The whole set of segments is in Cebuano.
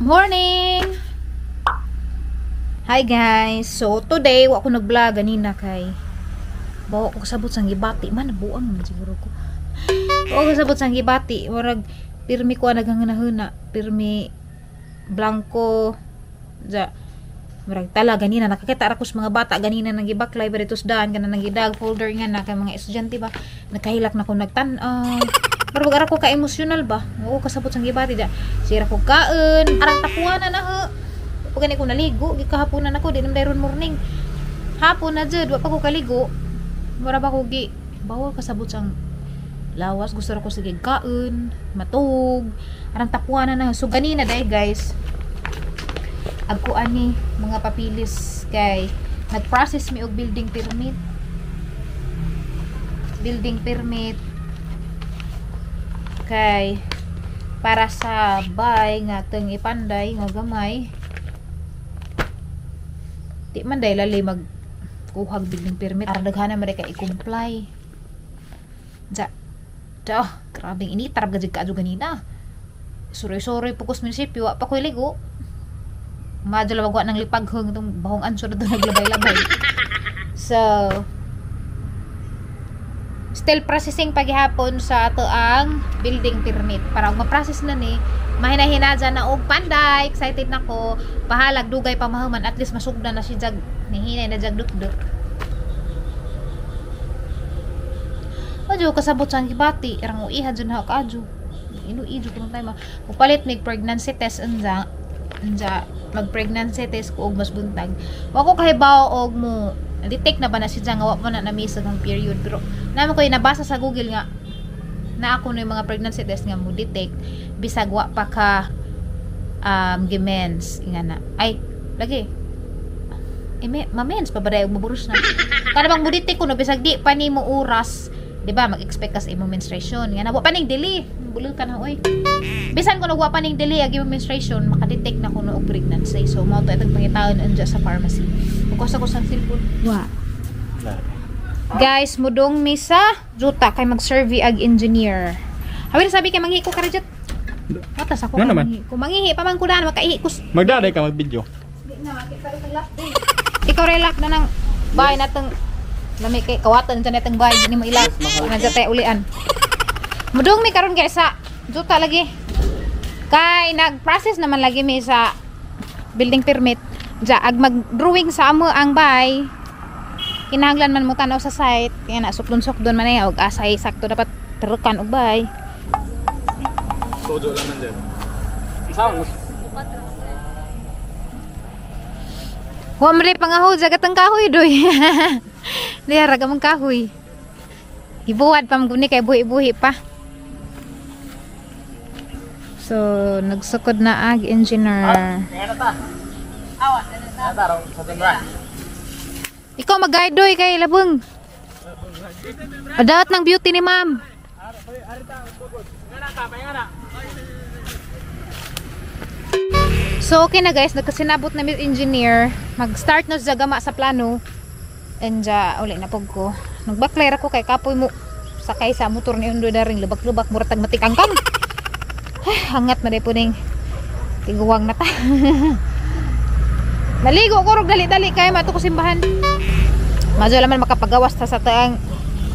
Morning! Hi guys! So today, wa ko nag-vlog ganina kay bawa ko kasabot sang gibati man, nabuang man siguro ko. Wa ko kasabot sang gibati, murag pirmi ko naghangana, pirmi blanco ja. Murag tala ganina nakakita ra ko sa mga bata ganina nang gibaklay ba dito sa daan kana nang gidag folder nga na kay mga estudyante ba, nakahilak na ko nagtan-aw. Pero wag ara ko ka emotional ba. Oo, kasabot sang gibati ja. Sira ko kaon, arang tapuan na na ho. Pag gani ko naligo, gikahaponan ako, di naman dayron morning. Hapon na jud, wa pa ko kaligo. Mura ba ko gi bawal kasabot sang lawas, gusto ra ko sige kaon, matug. Arang tapuan na na. So ganina dai guys. Agko ani mga papilis kay nag-process mi og building permit. Building permit kay para sa bay nga teng ipanday nga gamay, di man dahil lali mag kuhag building permit, aron daghanan man kay i-comply ja ja. Oh, grabeng init tarab gajud kaadyo ganina. Suroy-suroy po ko sa munisipyo, wa pa ko'y ligo. Madyo labag wa nang lipaghong itong bahong anso na doon naglabay-labay. So still processing paghihapon sa ato ang building permit para og ma-process na ni mahina-hina dyan na og panday. Excited na ko. Pahalag dugay pa mahuman, at least masugdan na si jag, nihinay na jag dukduk. Adyo kasabot sa gibati irang uiha dyan ha kaadyo inuijo ko nung time mupalit mig pregnancy test unja unja mag pregnancy test ko og mas buntag. Wa ko kahibaw og mo detect na ba na si nga wa pa na na-miss ang period, pero naman ko nabasa sa Google nga na ako no yung mga pregnancy test nga mo detect bisag wa pa ka gimens nga na ay lagi eh, mamens pa ba dahil maburus na kada bang mo detect ko no bisag di pa nimo oras, di ba mag-expect ka sa imong menstruation nga na wa pa ning delay, bulol ka na oy. Bisan ko wa pa ning delay ag imong menstruation, makadetect na kuno og pregnancy. So mao to itong pangitaon anja sa pharmacy. Bukas ako sa cellphone. Wa guys, mudong mi sa juta kay mag-survey ag engineer. Hawil sabi kay manghi ko karajat. Matas ako Nga kay naman. manghi ko. Manghihi pa man ko daan makaihi ko. Magdaday ka mag-video. Ikaw relak na nang bahay natong lami kay kawatan dyan natong bahay di mo ilak. Nandiyan tayo ulian. Mudong mi karon guys sa juta lagi. Kay nag-process naman lagi mi sa building permit. Ja ag mag-drawing sa amo ang bahay. Kinahanglan man mo tanaw sa site. Kaya na suklon-sukdon man ay og asay sakto dapat terukan og bahay. Sojo lang nandyan. Saan? Wa man rin pangaho jagat ang kahoy doy. Diha ra ka mong kahoy. Ibuwad pa man guni kay buhi-buhi pa. So, nagsukod na ag engineer. Ikaw mag-guide doy kay labong. Adat ng beauty ni ma'am. So okay na guys, nagkasinabot na mi engineer. Mag-start na siya gama sa plano. And uli na pog ko. Nagbaklay ra ko kay kapoy mo sakay sa motor ni Undo daring lubak-lubak murag matikangkang. Ay, hangat na po ning tiguwang na ta. Naligo ko rog dali-dali kay mato ko simbahan. Madyo laman makapagawas ta sa taang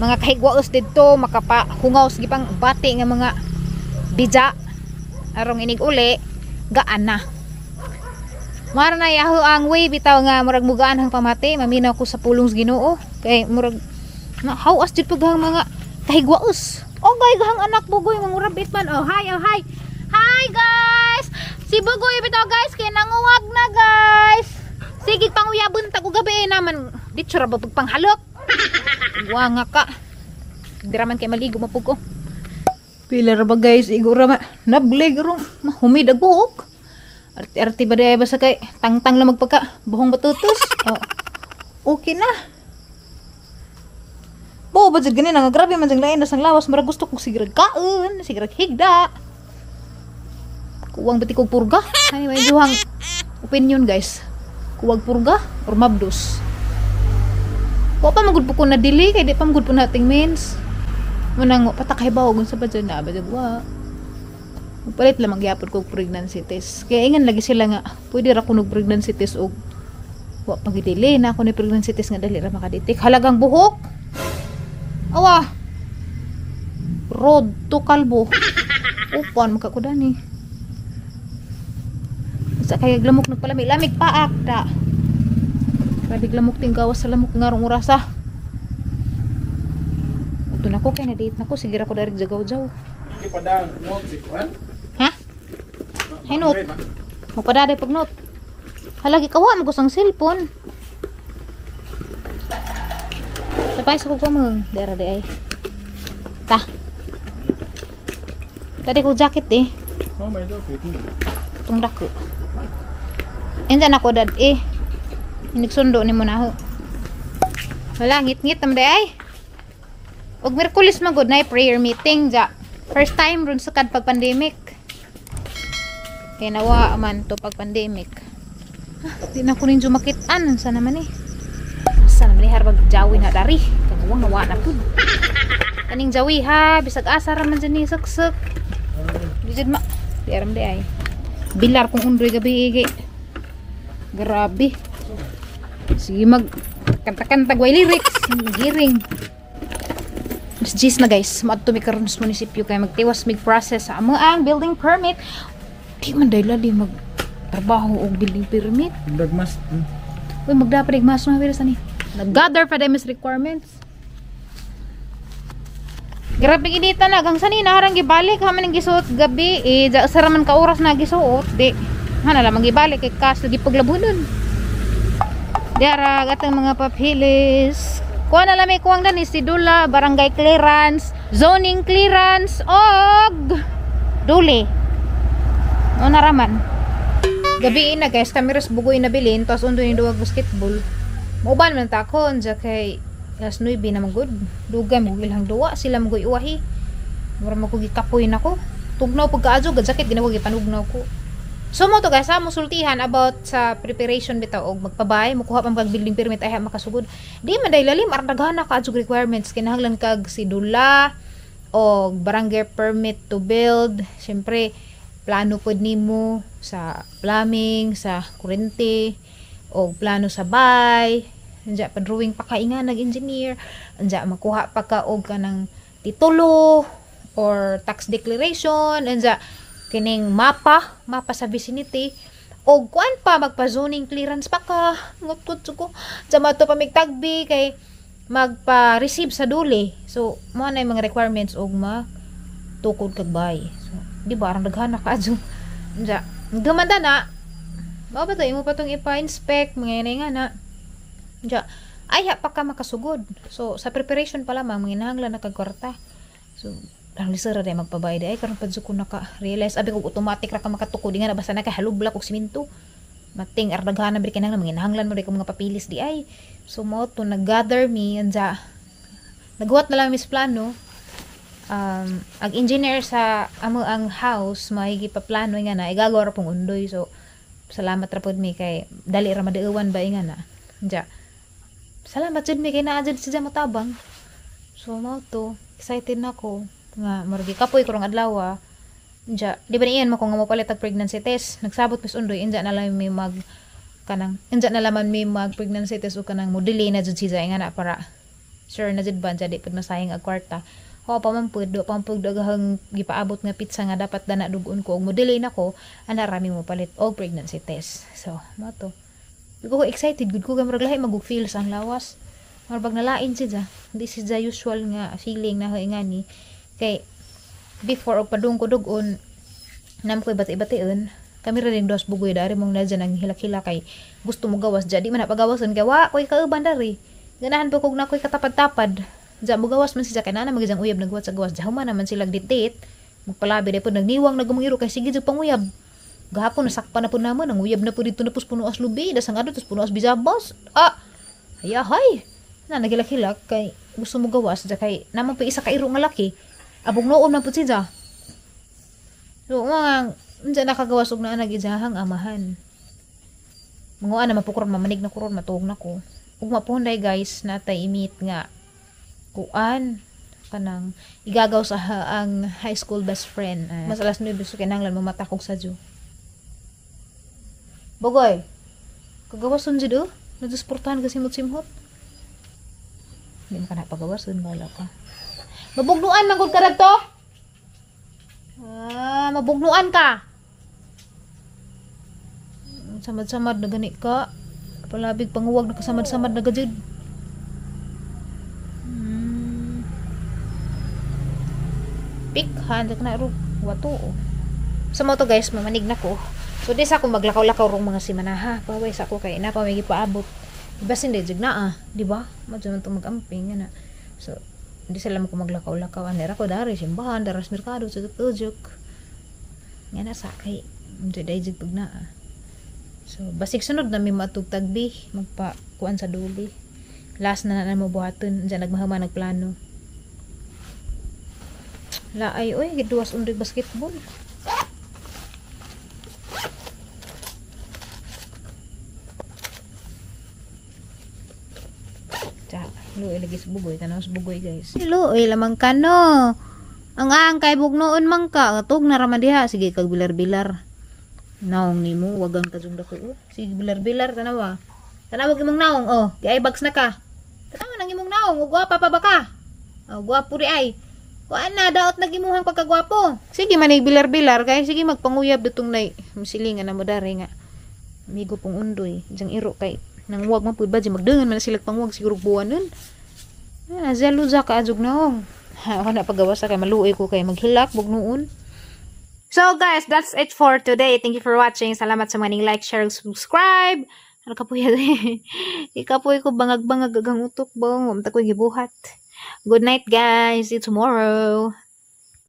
mga kahigwaos didto, makapahungaw sa gipang bati nga mga bija arong inig uli gaan na. Mara na yaho ang way bitaw nga murag mugaan hang pamati, maminaw ko sa pulong sa Ginoo kay murag na how as jud pag hang mga kahigwaos. Oh gay gahang anak Bugoy mangurabit man. Oh hi, oh hi. Hi guys. Si Bugoy bitaw guys kay nanguwag na guys. Sige panguyabon ta ko gabi eh, naman. Ditso ra ba pagpanghalok. Wa nga ka. Dira man kay maligo mapug ko. Pila ra ba guys, igo ra ma nablig rong mahumid ag buhok. Arti-arti ba day basta kay tangtang lang magpagka buhong batutos. Oh. Okay na. Bo ba jud gani nga grabe man jud lain na sang lawas, murag gusto kog sigrag kaon, sigrag higda. Kuwang bati kog purga. Anyway, duhang opinion guys. Kuwag purga or mabdos. Wa pa man gud po ko na dili kay di pa man gud po nating mens. Munang wa pa ta kahibaw kung sa ba dyan na ba dyan, wa. Magpalit lamang gyapon kog pregnancy test. Kaya ingan lagi sila nga pwede ra kunog pregnancy test og wa pagidili na ako ni pregnancy test nga dali ra makadetect. Halagang buhok. Awa. Road to kalbo. Upan makakudani. Sa kay lamok nagpalami, lamig paak da. Grabe lamok ting gawas sa lamok ngarong orasa. Ito na ko kay na date na ko, sige ra ko dari jagaw-jaw. Di pa dang note si kuan. Ha? Hey, note. Magpadaday pag note. Halagi kawa mo ang cellphone. Tapay sa ko mo, dera di ay. Ta. Tadi ko jacket eh. Oh, may jacket. Itong dako. Enjan ako dad eh. Inigsundo ni mo na ho. Wala, ngit-ngit naman di ay. Og Miyerkules man gud na prayer meeting ja. First time ron sukad pag pandemic. Kaya nawa man to pag pandemic. Ah, di na ko ninyo makitaan. Sa naman eh. Sa naman eh, harbag jawi na dari. Kagawang nawa na pud. Kaning jawi ha, bisag asa ra man dyan ni saksak. Di jud ma. Di aram di ay. Bilar kung undoy gabi eh, kay. Grabe. Sige mag kanta-kanta gway lyrics. Giring. Mas gis na guys, maadto mi karon sa munisipyo kay magtiwas mig process sa amo ang building permit. Di man dahil di mag trabaho og building permit. Dagmas. Uy, magdapat mas mga virus ani. Nag-gather pa dahil mas requirements. Grabe inita na, gang sanina harang gibalik ha man ang gisuot gabi eh ja, sa raman ka oras na gisuot di hana lamang gibalik kay kas lagi paglabunon. Diara atang mga papilis. Kuha na lang may kuwang dani sidula, barangay clearance, zoning clearance og duli. O naraman. Gabi na guys, kami ras bugoy na bilin, tapos undo ni duwag basketball. Mauban man ta ako, unja kay alas 9 na magud. Dugay mo ilhang duwa, sila mo uwahi. Mura mo ko gikapoy nako. Tugnaw pagkaadyo, gadjakit ginawa gipanugnaw ko. So mo to guys, ha, musultihan about sa preparation bitaw og magpabay, mukuha pa mag building permit ay makasugod. Di man dahil lalim, arang daghana ka adyo requirements, kinahanglan kag sidula og barangay permit to build. Syempre, plano pod nimo sa plumbing, sa kuryente, o plano sa bay, anja pa drawing pa ka nga nag-engineer, anja makuha pa ka og kanang titulo or tax declaration, anja kining mapa, mapa sa vicinity, og kuan pa magpa-zoning clearance pa ka. Ngutkot ko. Anja mato pa migtagbi kay magpa-receive sa duli. So, mo na yung mga requirements og ma tukod kag bay. So, di ba arang daghan na kaadyo. Anja, gumanda na. Mao ba to imo pa tong ipa-inspect mga inay nga na. Anja, ay ha pa ka makasugod. So, sa preparation pa lamang manginahanglan na kag kwarta. So, ang lisod ra day magpabayad ay karon pa jud ko naka-realize abi kog automatic ra ka makatukod nga na basta na kay halubla kog simento. Mating ardaghanan bri kinahanglan manginahanglan mo kog mga papilis di ay. So mo to nag-gather mi anja. Naghuwat na lang mis plano. Ang engineer sa amo ang house may gipaplano nga na igagawa ra pong undoy. So salamat ra pod mi kay dali ra madeuwan ba nga na. Anja. Salamat jud mi kay naa jud siya motabang. So mo to excited na ko nga murag kapoy ko rong adlaw. Anja, di ba niyan mo kung nga mopalit og pregnancy test, nagsabot mis undoy inja na lang mi mag kanang inja na laman mi mag pregnancy test o kanang mo delay na jud siya nga na para sure na jud ba anja di pud masayang ag kwarta. Ho pa man pud do pa man pud dagahang gipaabot nga pizza nga dapat dana dugon ko og mo delay nako ana rami mo palit og pregnancy test. So mo to. Di ko excited gud ko kay murag lahi magug feel sa ang lawas. Murag nalain siya. Di siya usual nga feeling na ngani kay before og padung ko dugon nam koy bati-bation kami ra din dos bugoy dari mong na dyan ang hilak-hilak kay gusto mo gawas dyan di man na pagawason kay wa koy kauban dari ganahan pa kog na koy katapad-tapad dyan mo gawas man siya kay nana magijang uyab nagwat sa gawas dyan human naman sila dictate magpalabi dai po nagniwang nagumangiro kay sige jud panguyab gahapon nasakpan na po namon ang uyab na po dito na pus puno as lubi dasang adto tus puno as bisabas ah hayahay na nagilak-hilak kay gusto mo gawas dyan kay naman pa isa ka iro nga laki abog noon man pud siya. So, mga unsa nakagawas og naa nag-ijahang amahan. Mga ana mapukuron mamanig na kuron matuog na ko. Ug mapuhunday guys natay imit nga kuan Kanang igagaw sa ang high school best friend. Ah, mas alas 9, so kinahanglan mamatakog sa Diyo. Bogoy. Kagawason jud oh. Nadusportahan kasi mo simhot. Hindi mo ka na pagawason, bala ka. Mabugnuan man gud ka to. Ah, mabugnuan ka. Samad-samad na gani ka. Palabig panguwag na kasamad-samad na gajud. Pikhan, na ro wato. Oh. Sa mo to guys, mamanig na ko. So di sa ako maglakaw-lakaw rong mga simana ha. Paway sa ako kay na pa may gipaabot. Basin di jud na ah, di ba? Madyo man to magamping nga na. So di sila mo ko maglakaw-lakaw ani ra ko dari simbahan, daras merkado, tujuk. Nga na sa kay di dai jud pag naa. So basig sunod na mi maatug tagbi, magpa kuan sa duli. Last na na mo buhaton, diyan nagmahama nagplano. Laay oy, giduwas undoy basketball. Tsa, luoy lagi sa bugoy, tanaw sa bugoy guys. Luoy lamang ka no. Ang ang kay bugnoon man ka, tug na raman diha, sige kag bilar-bilar. Naong nimo, wagang kajung dako. Oh. Sige bilar-bilar tanawa. Tanawa imong naong oh, di ay bags na ka. Tanawa nang imong naong, ug gwapa pa ba ka? Oh, gwapo ri ay. Kuan na daot nag imuhang pagkagwapo. Sige manig bilar-bilar kay sige magpanguyab dutong nay. Masilingan na mo dari nga. Amigo pong undoy, diyang iro kay nang wag man pud ba di magdangan man na sila pangwag siguro buwan nun. Ah, zelo za ka adjog naong. Ha, ako na pagawa sa kay maluoy ko kay maghilak bugnoon. So guys, that's it for today. Thank you for watching. Salamat sa mga like, share, subscribe. Ano ka po yan? Ikapoy ko bangag-bangag agang utok bong. Wamta ko gibuhat. Good night guys. See you tomorrow.